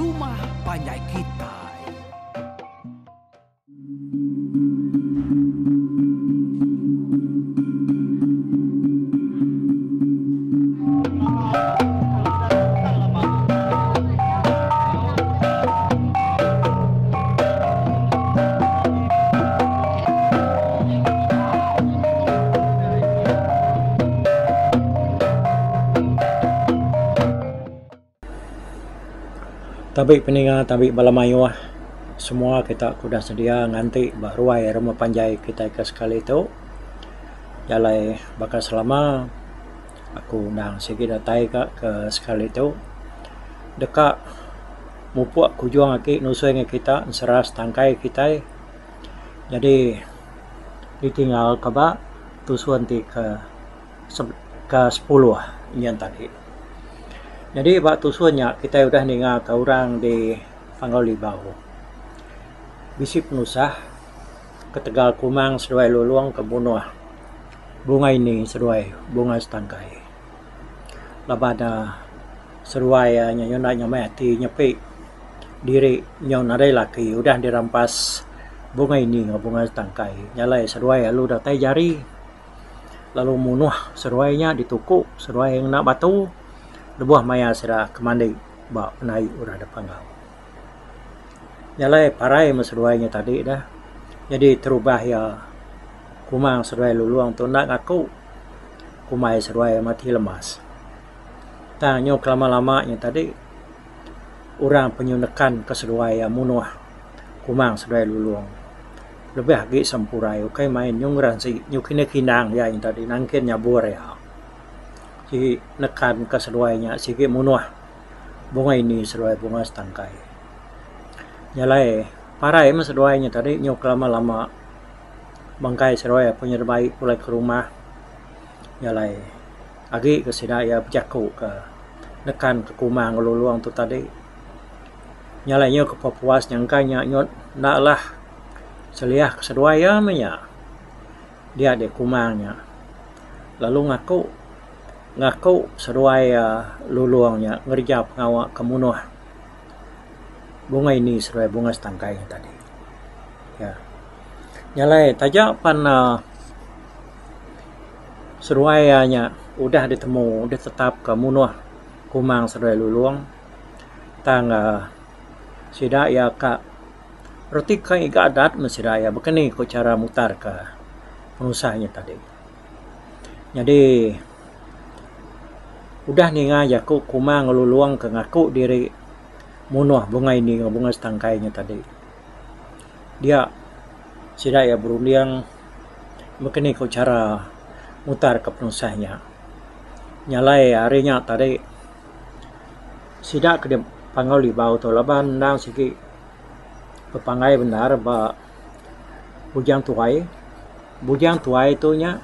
rumah panjai kitai. Tabi peninga tabi bala mayuh semua kita ke udah sedia nganti ba ruai rumah panjai kitai ke sekali tu. Jalai baka selama aku endang sigi datai ka ke sekali tu deka mupuk ke ujung agi nusui ngan kita ensera setangkai kitai jadi ditinggal ka ba tusun ti ke ke sepuluh nyin tadi. Nyadi ba tusun nya kitai udah ninga ka orang di Panggau Libau bisi penusah ketegal Kumang seduai Lulong ke munuh Bungai Ni seduai Bungai Setangkai. Laban ne seduai iya nya nyanda nyamai ati nyepi diri nyau nadai laki udah dirampas Bungai Ni enggau Bungai Setangkai. Nya alai seduai lalu datai jari. Lalu munuh seduai nya dituku seduai ngena batu lebuh maya sida ke mandi ba penai orang da panggau. Nya alai parai meh seduai nya tadi dah nyadi terubah iya kumang seduai lulong tu enda ngaku kumbai seduai mati lemas. Tang nyau kelama lama nya tadi orang penyunekan ke seduai iya munuh kumang seduai lulong. Lebih agi sempurai ukai main nyau ngeransi nyau kinih kinang iya nya tadi nangkin nyabur iya. Sigi nekan ka seduai nya sigi munuh bungai ini seduai bungai setangkai. Nya alai parai meh seduai nya tadi nyau ke lama lama bangkai seduai apu nya dibai pulai ke rumah. Nya alai agi ke sida iya bejaku ka nekan ka kumang ngelulong tu tadi. Nya alai nyau ke puas nyangka nya nyut enda lah. Seliah ke seduai iya meh nya. Dia deh kumang nya lalu ngaku ngaku seduai iya lulong nya ngereja pengawa ke munuh bungai ini seduai bungai setangkai nya tadi. Ya. Nya alai taja pan uhh seduai iya nya udah ditemu ditetapka munuh kumang seduai lulong tang uhh sida iya ka Reti ke iga adat meh sida iya baka ni ku chara mutar ka penusah nya tadi. Nyadi udah ninga jaku Kumang ngelulong ke ngaku diri munuh bungai indi enggau bungai setangkai nya tadi. Dia sida iya berunding baka ni ku chara mutar ka penusah nya. Nya alai ari nya tadi sida ke Panggau Libau tu laban endang sigi. Bepanggai bendar ba Bujang Tuai. Bujang Tuai tu nya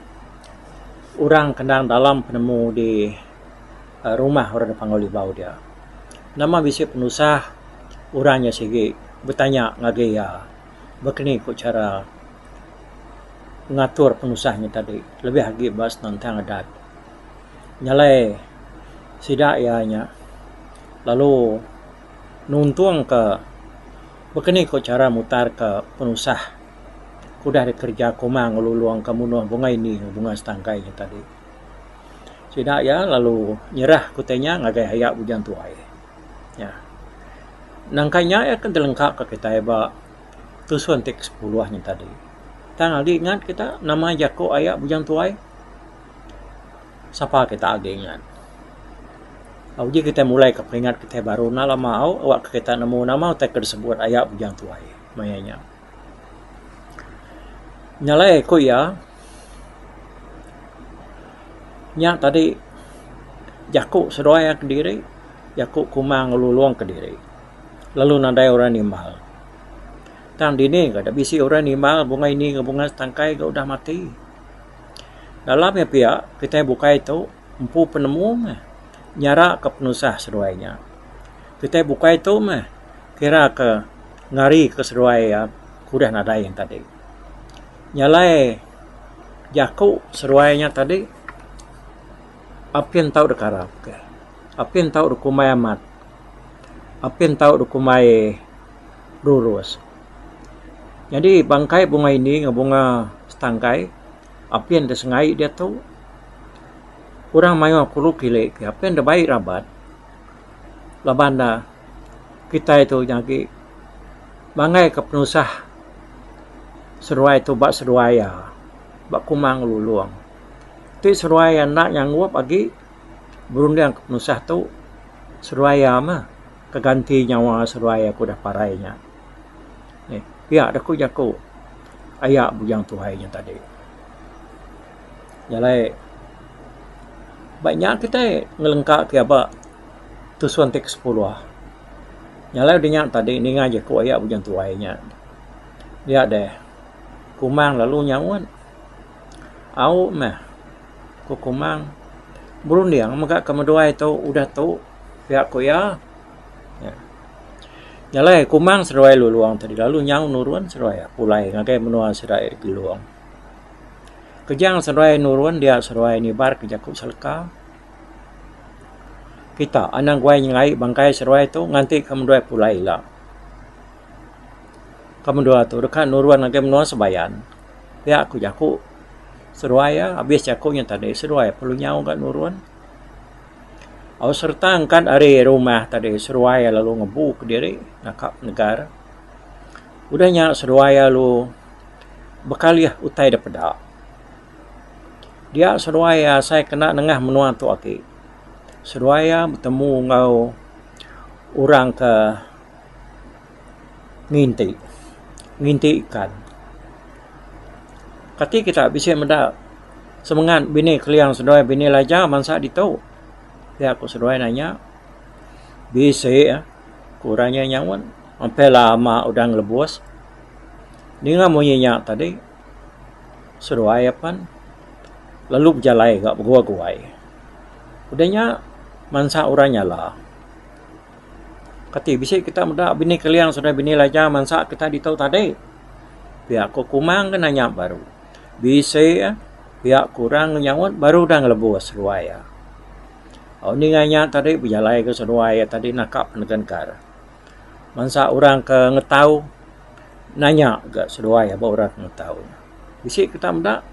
orang ke endang dalam penemu di rumah orang da Panggau Libau dia. Nama bisi penusah orang nya sigi betanya ngagai iya baka ni ku chara ngatur penusah nya tadi lebih agi ba senentang adat. Nya alai sida iya nya lalu. Nuntung ka baka ni ko chara mutar ka penusah ke udah dikereja Kumang ngelulung ka munuh bungai indi enggau bungai setangkai nya tadi. Sida iya lalu nyerah ke utai nya ngagai aya Bujang Tuai. Nya. Nangka nya iya ke dilengka ka kitai ba tusun ti ke sepuluh nya tadi. Tang agi ingat kita nama jaku aya Bujang Tuai? Sapa kita agi ingat. Uji kitai mulai ka peringat kitai baru enda lama au awak ka kita nemu nama utai ke disebut aya Bujang Tuai maya nya. Nya alai ku iya nya tadi jaku seduai iya kediri jaku Kumang ngelulong kediri lalu nadai orang nimbal. Tang dini ka bisi orang nimbal bungai ini enggau bungai setangkai ga udah mati. Dalam iya pia kitai bukai tu empu penemu meh nyara ka penusah seduai nya. Kitai bukai tu meh kira ke ngari ke seduai iya ke udah nadai yen tadi. Nya alai jaku seduai nya tadi apin tau dikarap ke apin tau dikumbai amat. Apin tau dikumbai rurus. Nyadi bangkai bunga ini enggau bunga setangkai apin da sengai diatu. Orang mayuh kulu kili ke apin da bai rabat laban ne kitai tu nyagi manggai ka penusah seduai tu ba seduai iya ba Kumang Lulong. Ti seduai iya enda nyanggup agi berunding ka penusah tu seduai iya mah ke ganti nyawa seduai iya ke udah parai nya. Pia da ku jaku aya Bujang Tuai nya tadi. Jalai ba nya kitai ngelengka ke aba tusun ti ke sepuluh. Jalai udah nya tadi ninga jaku aya Bujang Tuai nya dia deh Kumang lalu nyaut au meh ku Kumang berunding mega ke meduai tu udah tu pia ku iya. Jalai Kumang seduai Lulong tadi lalu nyau nurun seduai pulai ngagai menua sida Gelong. Kejang seduai nurun dia seduai nibar ke jaku seleka. Kita anang guai nyelai bangkai seduai tu nganti ke menduai pulai ila. Ke mendua tu deka nurun ngagai menua sebayan. Pia ku jaku seduai iya abis jaku nya tadi seduai perlu nyau ga nurun. Au sereta engkat ari rumah tadi seduai iya lalu ngebu kediri naka penegar. Udah nya seduai iya lalu bekalih utai da peda. Dia seduai iya asai kena nengah menua tu agi. Seduai iya betemu enggau orang ke nginti, nginti ikan. Kati kita bisi meda semengat bini Keling seduai bini Laja bansa ditu? Pia ku seduai nanya. Bisi ku orang nya nyaut ampih lama udah ngelebus. Ninga munyi nya tadi seduai apan lalu bejalai ga beguai-guai. Udah nya bansa orang nyala. Kati bisi kita meda bini Keling seduai bini Laja mansa kita ditu tadi? Pia ku Kumang ke nanya baru. Bisi pia ku orang nyaut baru udah ngelebus seduai iya. Au ninga nya tadi bejalai ke seduai iya tadi naka penegengkar. Mansa orang ke ngetau nanya ga seduai ba orang ke ngetau. Bisi kita meda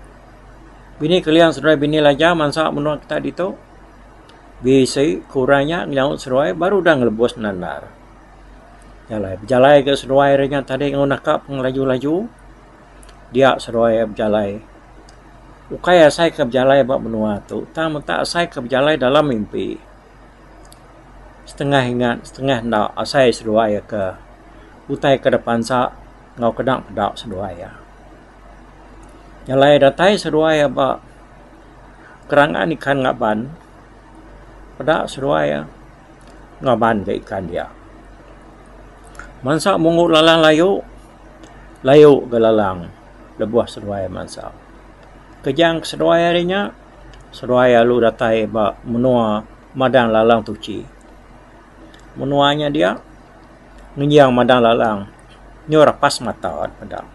bini Keling seduai bini Laja mansa menua kita ditu? Bisi ku orang nya nyaut seduai baru udah ngelebus nandar. Jalai bejalai ga seduai ri nya tadi enggau naka pengelaju-laju dia seduai bejalai. Ukai asai ke bejalai ba menua tu tang menta asai ke bejalai dalam mimpi. Setengah ingat setengah enda asai seduai ke utai ke dipansa enggau kena peda seduai iya. Jalai datai seduai ba kerangan ikan ngaban peda seduai iya ngaban ga ikan dia. Mansa munggu lalang layu, layu ga lalang lebuh seduai mansa. Kejang seduai ari nya seduai lalu datai ba menua madang lalang tuchi. Menua nya dia ngenjing madang lalang nyau rapas mata peda.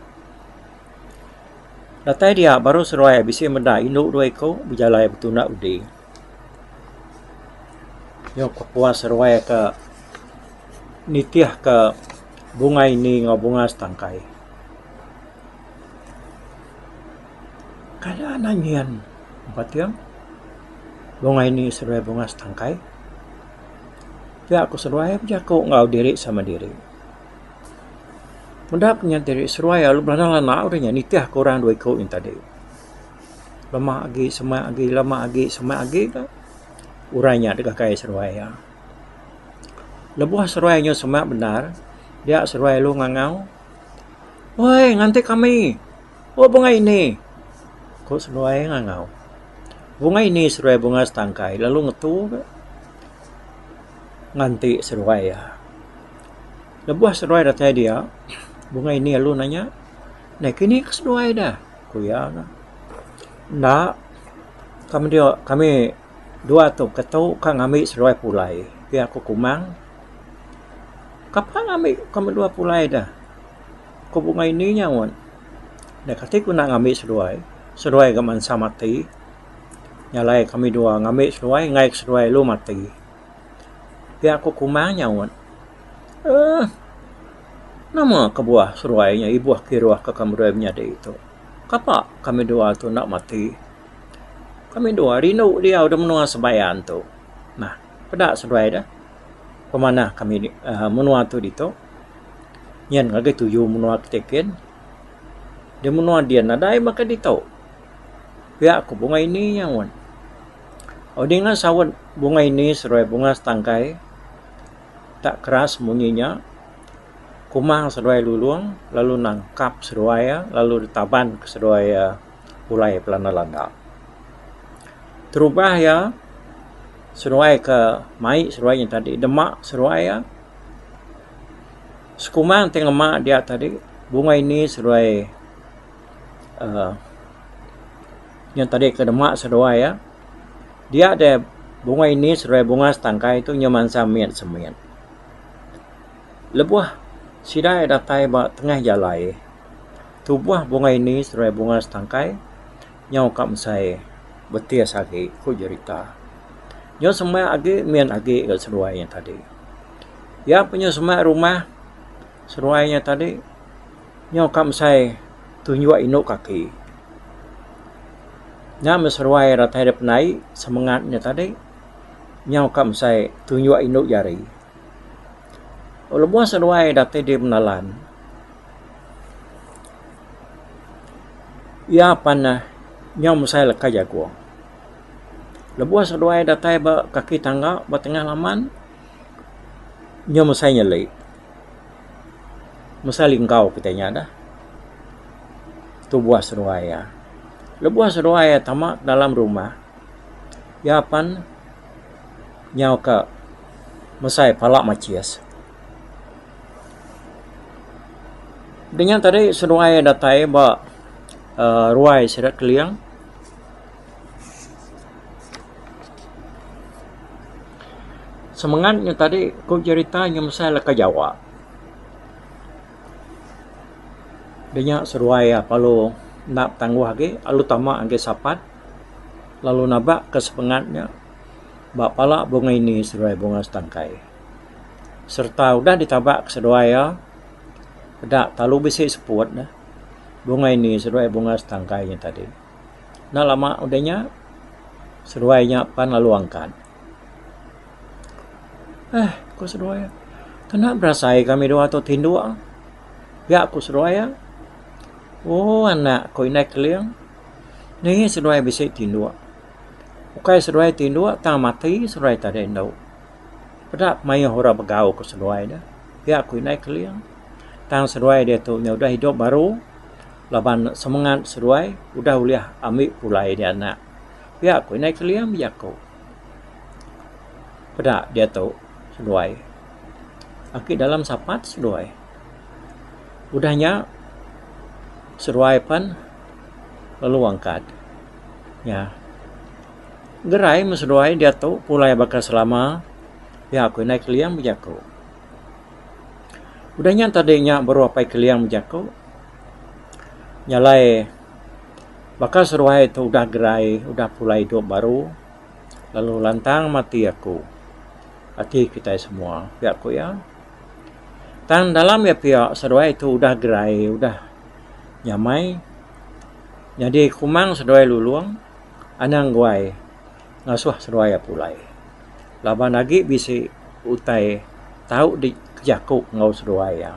Datai dia baru seduai bisi meda indu dua iku bejalai betunda udi. Nyau kepuas seduai ke nitih ke bungai ini enggau bunga setangkai. Kada anak nyian empa tiang bungai ini seduai bunga setangkai. Pia ku seduai bejaku enggau diri sama diri. Meda ke nya diri seruai lalu belanak lanak udah nya nitih ke orang dua iku nya tadi. Lema agi semak agi lema agi semak agi ka orang nya digagai seruai iya. Lebuh seruai nyau semak bendar dia seruai lalu ngangau Oi nganti kami oh bungai ini ku seruai ngangau. Bungai ini seruai bunga setangkai lalu ngetu ka nganti seruai iya. Lebuh seduai datai dia, Bungai Ini lalu nanya, Neh kini ke seduai dah? Ku iya. Enda, kami dia kami dua tu ketu ka ngambi seduai pulai, pia ku Kumang. Kapa ngambi kami dua pulai dah? Ku Bungai Ini nyaut. Neh kati ku enda ngambi seduai, seduai ga mansa mati. Nya alai kami dua ngambi seduai enggai ke seduai lalu mati. Pia ku Kumang nyaut. Eeh. Nama kebuah seduai nya ibuh kiruh ke kami duai menyadi tu. Kapa kami dua tu enda mati. Kami dua rindu diau da menua sebayan tu. Nah, peda seduai deh pemanah kami uhh menua tu ditu. Nyen ngagai tuju menua kite kin. Di menua din nadai baka ditu. Pia ku Bunga Ini nyaut. Oh dinga saut Bunga Ini seduai Bunga Setangkai tak keras munyi nya Kumang seduai Lulong lalu nangkap seduai iya lalu ditaban ke seduai iya pulai pelanda landa. Terubah iya seduai ke mai seduai nya tadi dema seduai iya sekumang ti ngema dia tadi Bunga Ini seduai uhh nya tadi ke dema seduai iya dia deh Bunga Ini seduai Bunga Setangkai tu nyau mansa mit semit. Lebuh sida datai ba tengah jalai tubuh Bunga Ini seduai Bunga Setangkai nyau ka mesai betis agi ku jerita. Nyau semak agi min agi ga seduai nya tadi. Iya pun nyau semak rumah seduai nya tadi nyau ka mesai tunjuk indu kaki. Nya meh seduai datai da pendai semengat nya tadi nyau ka mesai tunjuk indu jari. Lebuh seduai datai di menalan iya pan ne nyau mesai leka jagung. Lebuh seduai datai ba kaki tangga ba tengah laman nyau mesai nyeli. Mesai linggau kitai nya dah tubuh seduai iya. Lebuh seduai iya tama dalam rumah iya pan nyau ka mesai pala macis. Dinga tadi seduai datai ba uhh ruai sida keling. Semengat nya tadi ku jerita nya mesai leka jawa. Dinya seduai iya perlu enda betangguh agi lalu tama agi sapat lalu nabak ke semengat nya ba pala bunga ini seduai bunga setangkai. Sereta udah ditabak ke seduai iya peda lalu bisi seput ne bunga ini seduai bunga setangkai nya tadi. Enda lama udah nya seduai nya pan lalu angkat. Eh ku seduai kena berasai kami dua tu tinduk pia ku seduai iya. Ooh anak ku indai keling ni seduai bisi tinduk. Ukai seduai tinduk tang mati seduai tadi endu. Peda mayuh orang begau ke seduai ne pia ku indai keling. Tang seduai diatu nya udah idup baru laban semengat seduai udah ulih ami pulai dia anak. Pia ku indai keling bejaku. Peda diatu seduai agi dalam sapat seduai. Udah nya seduai pan lalu angkat nya. Gerai meh seduai diatu pulai baka selama pia ku indai Keling bejaku. Udah nya tadi nya baru apai Keling bejaku nya alai baka seduai tu udah gerai udah pulai idup baru lalu lantang mati aku ati kitai semua pia ku iya. Tang dalam iya pia seduai tu udah gerai udah nyamai nyadi kumang seduai lulong. Anang guai ngasuh seduai iya pulai laban agi bisi utai tau dijaku enggau seduai iya.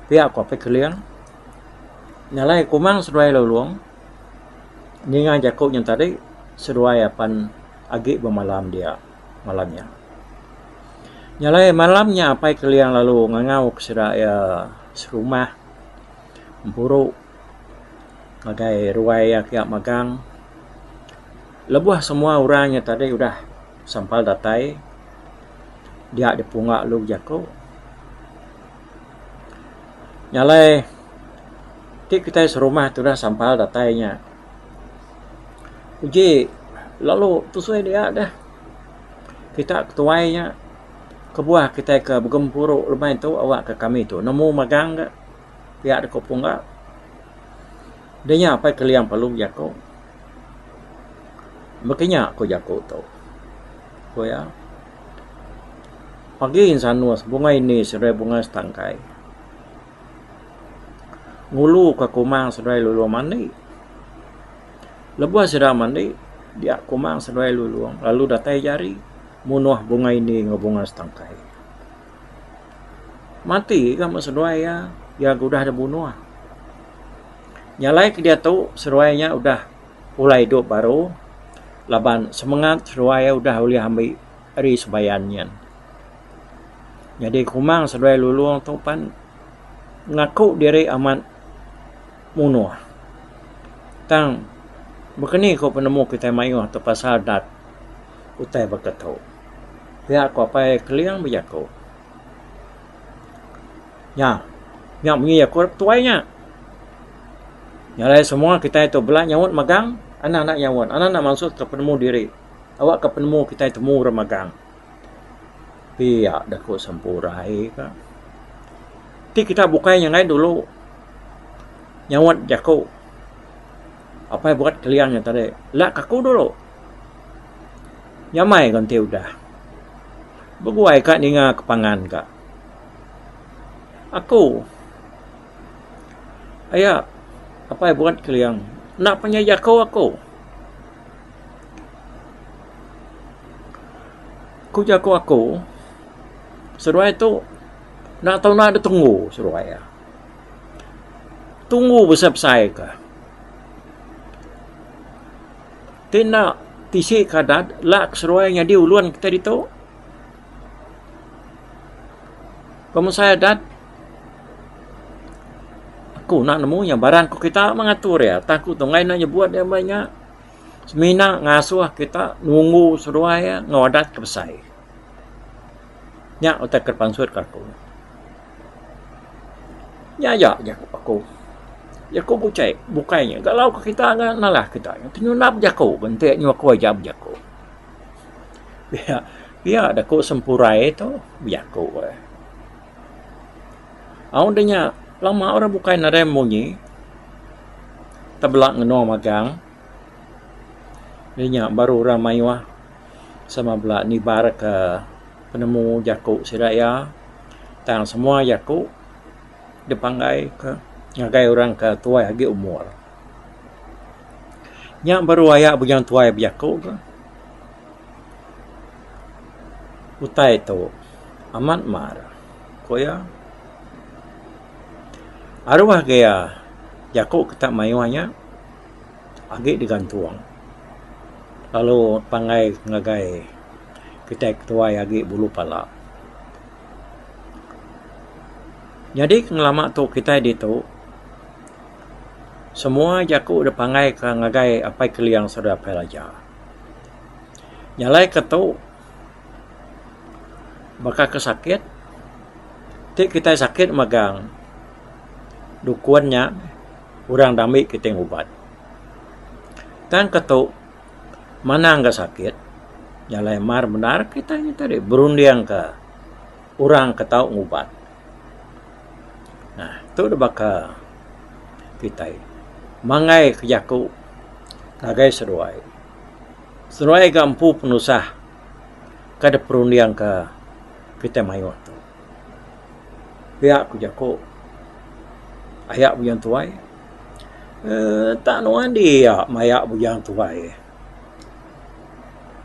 Pia ku Apai Keling nyalai kumang seduai lulong ninga jaku nya tadi seduai iya pan agi bemalam dia malam nya. Nyalai malam nya Apai Keling lalu ngangau ke sida iya serumah empuru. Ngagai ruai iya kiya magang. Lebuh semua orang nya tadi udah sampal datai dia dipunga lalu bejaku. Nya alai ti kitai serumah ti udah sampal datai nya uji lalu tusui dia deh kita ketuai nya kebuah kitai ke begempuru lemai tu awak ke kami tu nemu magang ga. Pia deka pungga. Deh nya apai Keling perlu bejaku. Baka nya ku jaku tu. Ku iya. Pagi ensanus Bungai Ini seduai Bungai Setangkai nguluka Kumang seduai Lulong mandi. Lebuh sida mandi dia Kumang seduai Lulong lalu datai jari munuh Bungai Ini enggau Bungai Setangkai. Mati ga meh seduai iya, iya ga udah dibunuh. Nya alai ke diatu seduai nya udah pulai idup baru laban semengat seduai iya udah ulih ambi ari sebayan nyin. Nyadi Kumang seduai Lulong tu pan ngaku diri amat munuh. Tang baka ni ku penemu kitai mayuh tu pasal dat utai baka tu. Pia ku apai Keling bejaku. Nya, nya munyi aku tuai nya. Nya alai semua kitai tu bela nyaut magang, anang enda nyaut, anang enda mansutka penemu diri. Awakka penemu kitai temu ra magang. Pia da ku Sempurai ka. Ti kita bukai nyanggai dulu nyaut jaku apai buat Keling nya tadi. Lak aku dulu. Nyamai ga enti udah. Beguai ka ninga ke pangan ka. Aku aya apai buat Keling enda panjai jaku aku. Ku jaku aku seduai tu enda tau enda ditunggu seduai iya. Tunggu besai-besai ka. Ti enda tisi ke adat la ke seduai nyadi ulun kitai ditu. Pemesai adat aku enda nemu nya barang ku kita meh ngatur iya tang aku tunggai enda nyebut iya meh nya semina ngasuh kita nunggu seduai iya enggau adat ke besai. Nya utai ke pansut ka aku. Nya aja jaku aku. Jaku bukai bukai nya galau ke kita ga nalah kita penyunap jaku enti nyuku aja bejaku. Pia pia da ku Sempurai tu bejaku eh. Au da nya lama orang bukai nadai munyi tebela ngenung magang. Da nya baru orang mayuh sama bela nibar ka penemu jaku sida iya tang semua jaku dipanggai ka ngagai orang ke tuai agi umur. Nya baru aya bujang tuai bejaku ka. Utai tu amat mar ku iya. Aruh agi iya jaku kita mayuh nya agi digantung lalu pangai ngagai kitai ketuai agi bulu pala. Nyadi ngelama tu kitai ditu semua jaku da pangai ka ngagai Apai Keling serta Apai Raja. Nya alai ke tu baka ke sakit ti kitai sakit magang dukun nya orang da ambi kitai ngubat. Tang ke tu manang ga sakit nya alai mar bendar kitai nya tadi berunding ka orang ke tau ngubat. Nah tu da baka kitai manggai ke jaku ngagai seduai. Seduai ga empu penusah ke da perunding ka kitai mayuh tu. Pia ku jaku aya bujang tuai uhh tak nuan dia maya bujang tuai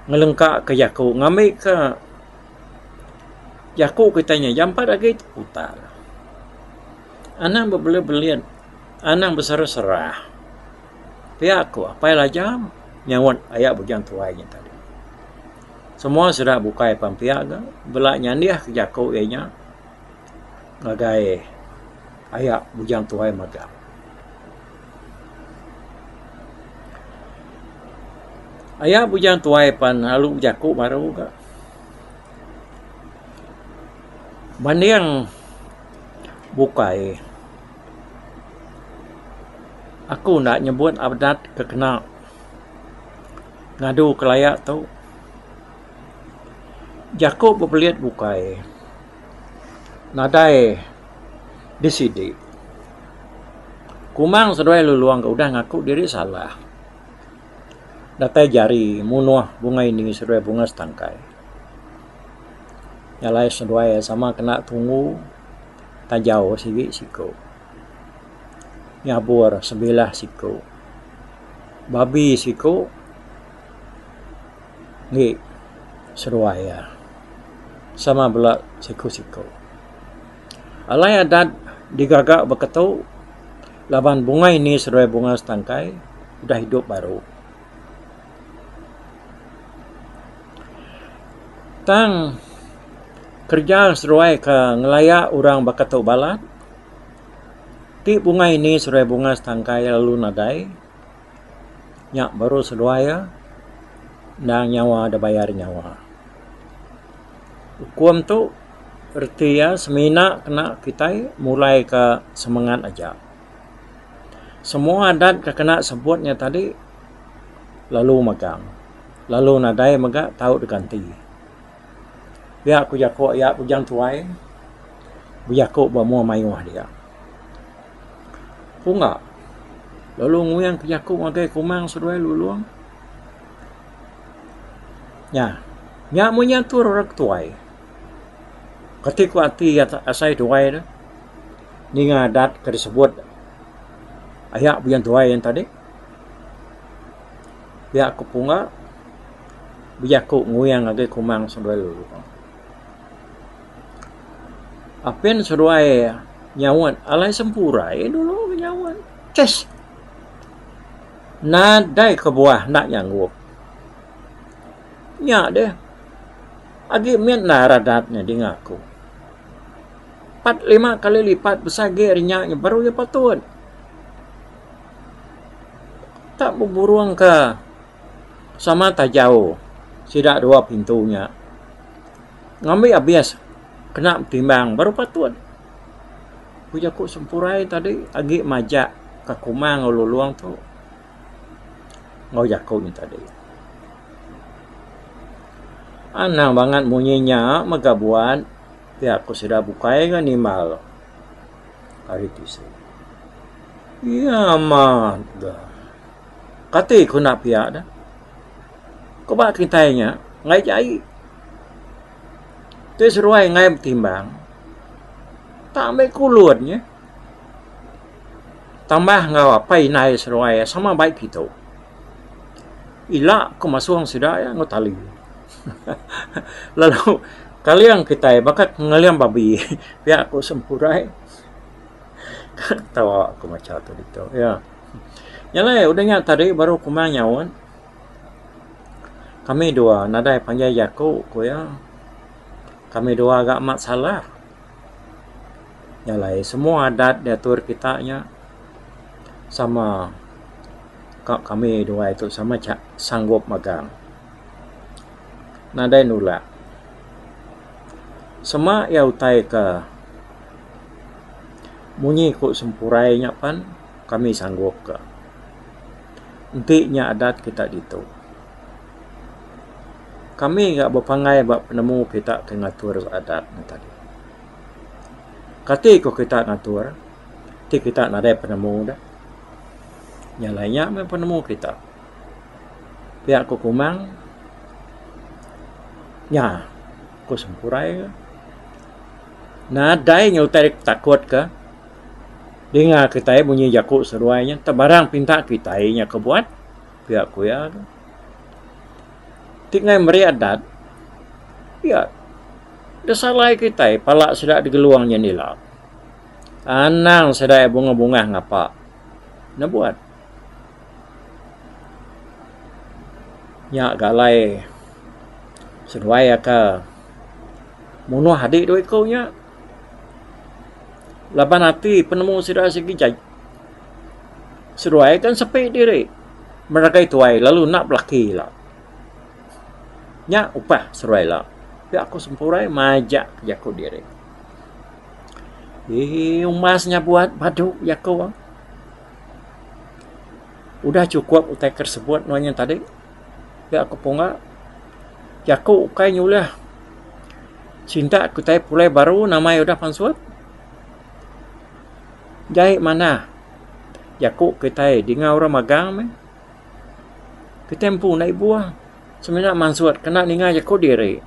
ngelengka ka jaku ngambi ka Jaku kitai nya jampat agi teputar. Anang bebelit-belit, anang beserah-serah. Pia ku Apai Laja nyaut aya bujang tuai nya tadi. Semua sida bukai pan pia ga bela nyandih ke jaku iya nya ngagai aya bujang tuai mega. Aya bujang tuai pan lalu bejaku baru ga. Banding bukai aku enda nyebut adat ke kena ngadu kelaya tu. Jaku bebelit bukai nadai disidi. Kumang seduai lulong ke udah ngaku diri salah. Datai jari munuh bungai ini seduai bunga setangkai. Nya alai seduai sama kena tunggu tajau sigi siku. Nyabur sebilah siku. Babi siku enggi seduai iya sama bela siku-siku. Alai adat digaga beketu laban bungai ni seduai bunga setangkai udah idup baru. Tang kereja seduai ke ngelaya orang baka tu balat ti bungai ni seduai bunga setangkai lalu nadai nya baru seduai iya endang nyawa da bayar nyawa. Ukum tu reti iya semina kena kitai mulai ka semengat aja. Semua adat ke kena sebut nya tadi lalu magang lalu nadai mega tau diganti. Pia ku jaku iya Bujang Tuai bejaku ba mua mayuh dia. Pungga lalu nguyang ke jaku ngagai Kumang seduai Lulong. Nya, nya mung nya atur orang ketuai. Kati ku ati asai tuai ne ninga adat ke disebut aya Bujang Tuai yen tadi. Pia ku Pungga bejaku nguyang ngagai Kumang seduai Lulong. Apin seduai nyaut alai Sempurai dulu nyaut. Chess. Nadai kebuah enda nyanggup. Nya deh. Agi mit endar adat nya dinga aku. 45 kali lipat besai agi ari nya baru iya patut. Tak beburung ka sama tajau sida dua pintu nya. Ngambi abis kena betimbang baru patut. Ku jaku Sempurai tadi agi majak ka Kumang enggau Lulong tu enggau jaku nya tadi. Anang bangat munyi nya mega buat pia ku sida bukai ga nimbal ari tisi. Iya amat ga. Kati ku enda pia deh. Ku ba kitai nya enggai jai. Ti seduai enggai betimbang tak meh kulut nya. Tambah enggau apai indai seduai sama bai kitu. Ila ku masung sida iya enggau tali. Lalu kaling kitai baka ngeling babi pia ku Sempurai. Ketawa ku macha tu ditu iya. Nya alai udah nya tadi baru Kumang nyaut. Kami dua nadai panjai jaku ku iya. Kami dua ga amat salah. Nya alai semua adat diatur kita nya sama ka kami dua itu sama sanggup magang. Nadai nulak. Sema iya utai ke munyi ku Sempurai nya pan kami sanggup ka. Enti nya adat kita ditu. Kami ga bepanggai ba penemu kita ke ngatur adat ne tadi. Kati ku kita ngatur ti kita nadai penemu deh. Nya alai nya meh penemu kita. Pia ku Kumang nya ku Sempurai. Nadai nya utai takut ka. Dinga kitai munyi jaku seduai nya tebarang pinta kitai nya ke buat pia ku iya tu. Ti ngai meri adat pia deh salai kitai pala sida digelung nyin ila. Anang sida iya bungah bungah ngapa ne buat. Nya ga alai seduai aka munuh adi dua iku nya. Laban ati penemu sida sigi jai. Seduai kan sepi diri meragai tuai lalu enda belaki ila. Nya upah seduai ila. Pia ku Sempurai majak jaku diri. Eii umbas nya buat badu jaku. Udah chukup utai ke disebut nuan nya tadi. Pia ku Pungga. Jaku ukai nyulih sintak kitai pulai baru nama iya udah pansut. Jai manah jaku kitai dinga orang magang meh. Kitai empu enda ibuh semina mansut kena ninga jaku diri.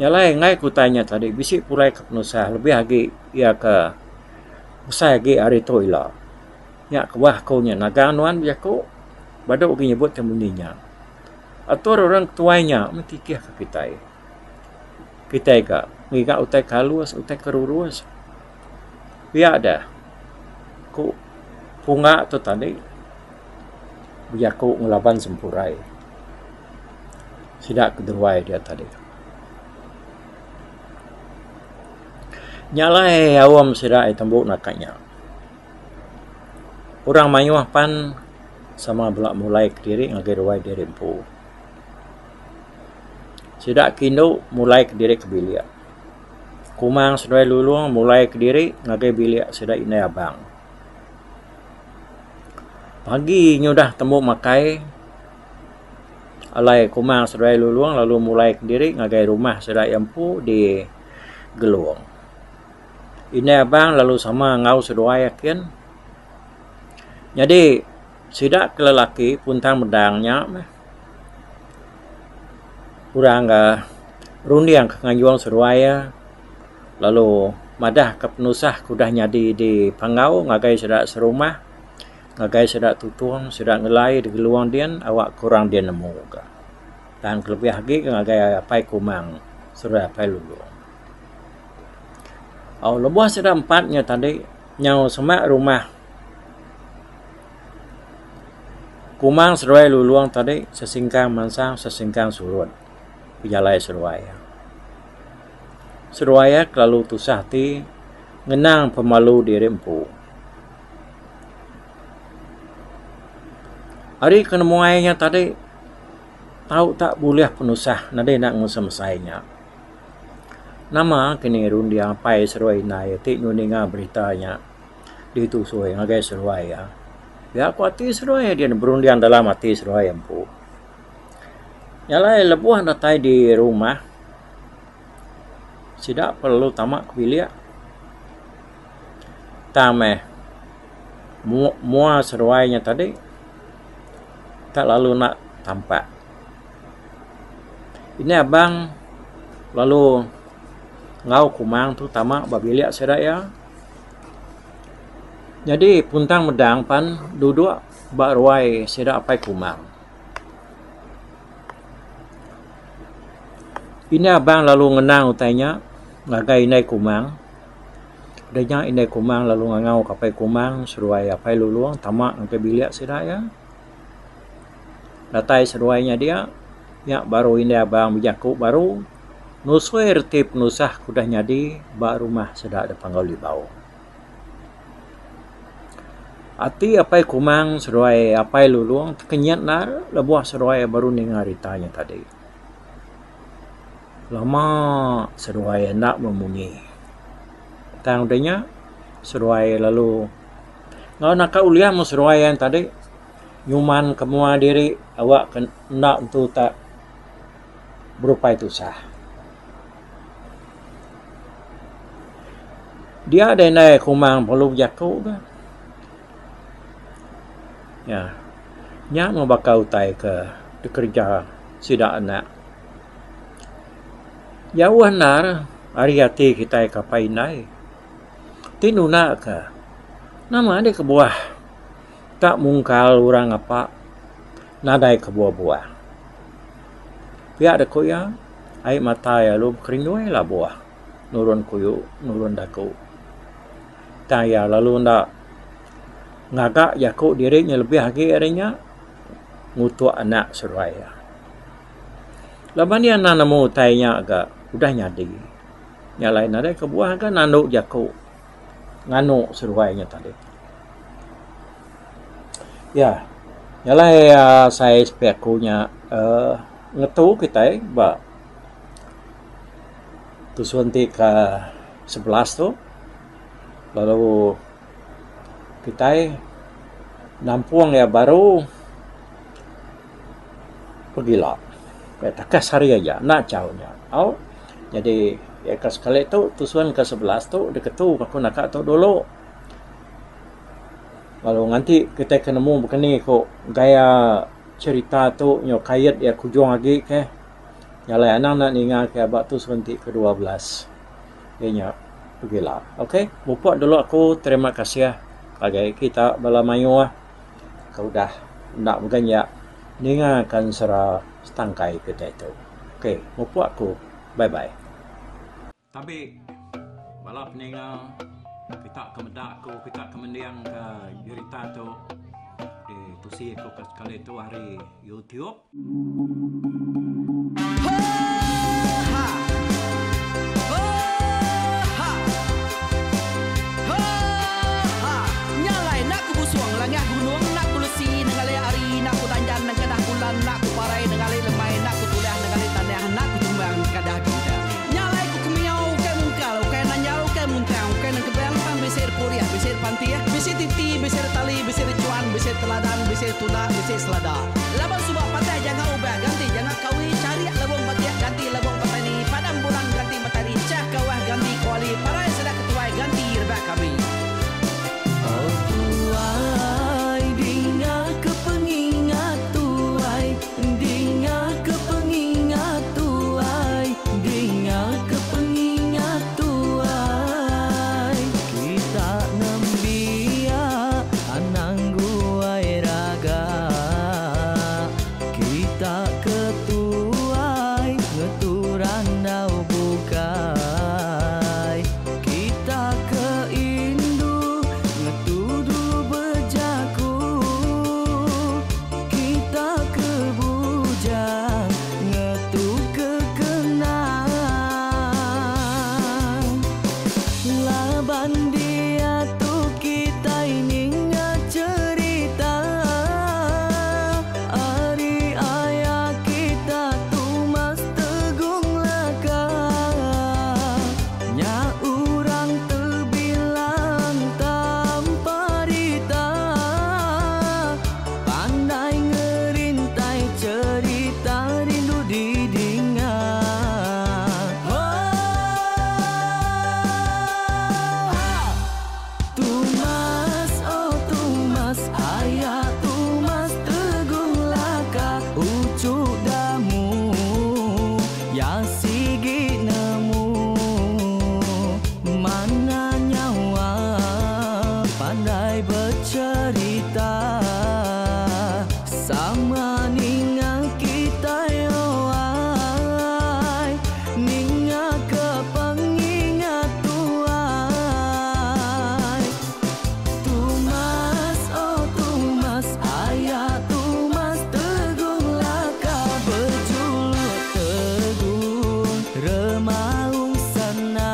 Nya alai enggai ke utai nya tadi bisi pulai ke penusah lebih agi iya ke besai agi ari tu ila. Nya kebuah aku nya nagang nuan bejaku badu agi nyebut ke munyi nya. Atur orang ketuai nya meh tikih ke kitai. Kitai ga ngiga utai ke alus utai ke rurus. Pia deh ku pungga tu tadi bejaku ngelaban Sempurai. Sida ke beruai dia tadi. Nya alai aum sida ai tembu naka nya. Orang mayuh pan sama bela mulai kediri ngagai ruai diri empu. Sida ke indu mulai kediri ke bilik. Kumang seduai Lulong mulai kediri ngagai bilik sida indai abang. Pagi nyudah tembu makai alai Kumang seduai Lulong lalu mulai kediri ngagai rumah sida iya empu di Gelong. Indai abang lalu sama enggau seduai akin. Nyadi sida ke lelaki puntang medang nya meh orang ke runding ke nganjung seduai iya lalu madah ke penusah ke udah nyadi di Panggau ngagai sida serumah ngagai sida Tutong sida Ngelai di Gelong din awak ke orang din nemu ka. Tang kelebih agi ngagai Apai Kumang seduai Apai Lulong. Au lebuh sida empat nya tadi nyau semak rumah Kumang seduai Lulong tadi sesingkang mansang sesingkang surut pejalai seduai iya. Seduai iya kelalu tusah ati ngenang pemalu diri empu. Ari ke nemuai nya tadi tau tak bulih penusah nadai enda ngusung mesai nya. Nama kini runding apai seduai indai ti nyau ninga berita nya ditusui ngagai seduai iya. Pia ku ati seduai iya berunding dalam ati seduai iya empu. Nya alai lebuh datai di rumah sida perlu tama ke bilik tang meh mua seduai nya tadi tak lalu enda tampak. Ini abang lalu enggau kumang tu tama ba bilik sida iya. Nyadi puntang medang pan duduk ba ruai sida apai kumang. Ini abang lalu ngenang utai nya ngagai indai kumang. Udah nya indai kumang lalu ngangau ka apai kumang seduai apai lulong tama ngagai bilik sida iya. Datai seduai nya dia, nya baru indai abang bejaku baru nusui reti penusah ke udah nyadi ba rumah sida da Panggau Libau. Ati apai Kumang seduai apai Lulong tekenyit endar lebuh seduai baru ninga rita nya tadi. Lama seduai enda memunyi. Tang udah nya seduai lalu enggau naka ulih meh seduai iya tadi. Nyuman ke mua diri awak ke enda entu tak berupai tusah. Dia deh indai kumang perlu bejaku ke. Nya, nya meh baka utai ke dikereja sida anak. Jauh endar ari ati kitai ke apai indai. Ti nunda ke nama deh kebuah. Tak mungkal orang ngapa nadai kebuah-buah. Pia deh ku iya, ai mata iya lalu bekerindui labuh nurun kuyu nurun daku. Tang iya lalu enda ngaga jaku diri nya lebih agi ari nya ngutuk anak seduai iya. Laban iya enda nemu utai nya ga udah nyadi. Nya alai nadai kebuah ga nandu jaku. Nganu seduai nya tadi. Ya, nya alai asai sepi aku nya uhh ngetu kitai ba tusun ti ke 11 tu lalu kitai nampung iya baru pegila. Takah sehari aja enda chau nya. Au jadi iya ke sekali tu tusun ke 11 tu diketu aku naka tu dulu. Lalu nganti kitai ke nemu baka ni ku gaya cherita tu nyau kait iya ke ujung agi keh. Nya alai anang enda ninga ke aba tusun ti ke 12 iya nya pegila. Ok mupuk dulu aku terima kasih ngagai kita bala mayuh ke udah enda mega nya ninga ka ensera setangkai kitai tu. Ok mupuk aku bye bye. Tabi bala peninga kita ke meda aku kita ke mending ka jerita tu di tusi aku ke sekali tu ari YouTube. Nya alai ku kemiau ukai mungkal, ukai nanjal, ukai muntang, ukai nengkebang tang bisi repurih, bisi repantih, bisi titi, bisi retali, bisi rechuan, bisi teladan, bisi tunda, bisi selada. Laban suba patah janga ubah ganti janga kawi, charik lebung batik ganti lebung petani, padam bulan ganti matari, chah kawah ganti kuali, parai sida ketuai ganti rebak kami. Oh tuai dinga ke pengingat tuai Dinga ke pengingat tuai Dinga ke pengingat tuai Kita nembiak anang guai raga Kita ke tuai ngetu randau bukai Kita ke indu ngetu dulu bejaku Kita ke bujang ngetu ke kenang Laban diatu kitai ninga cherita Ari aya kita Tumas Tegung Laka Nya urang tebilang tampa rita Pandai ngerintai cherita rindu didinga Tumas oh Tumas aya Tumas Tegung Laka uchu damu ya sigi nemu Mana nyawa pandai becherita Sama ninga kitai oai Ninga ke pengingat tuai Tumas oh Tumas aya Tumas Tegung Laka bejuluk Tegung Remaung Sana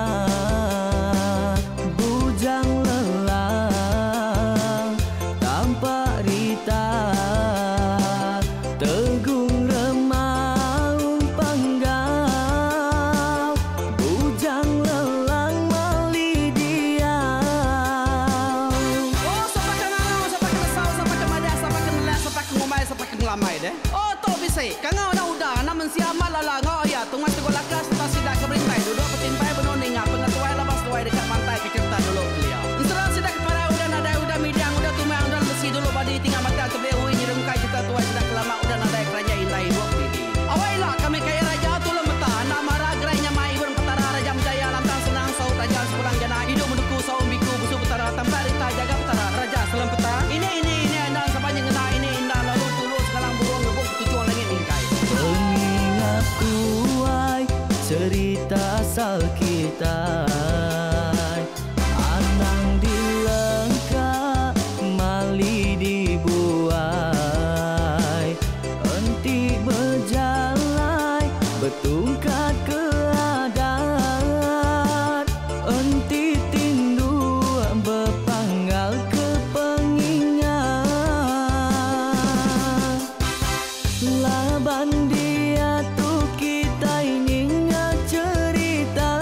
Bujang Lelang Tampak Rita Tegung Remaung Panggau Bujang Lelang Mali Diau. Oh sapa ke ngangau sapa ke nesau sapa ke madah sapa ke nelak sapa ke ngumbai sapa ke ngelamai deh. Oh tu bisi kangau anak uda anak mensia amat lala enggau aya Tumas Teguh Laka sereta sida ke berintai duduk betimpai benung ninga pengetuai laban seduai deka mantai ke cherita dulu kelia. Ensera sida ke parai udah nadai udah midang udah tumang udah lemesi dulu badi tinggal mata tebeli ui nyerungkai cherita tuai sida ke lama udah nadai keranjai indai ibuk didi. Awai ila kami kaya raja tulung meta enda mara gerai nyamai ibun petara raja menjaya lantang senang saut raja sepulang jana idup menduku saum biku busu petara tampak rita jaga petara raja selempeta ini ini ini endang sapa nyengena ini indah lalu tulu segalang burung ngebuk ketuchung langit mingkai. Pengingat tuai cherita asal kitai Anang dilengka mali dibuai Enti bejalai betungkat ke adat Enti tindu bepanggal ke pengingat Laban diatu kitai ninga cherita.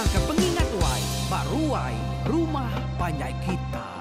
ke pengingat wai ba ruai rumah panjai kita.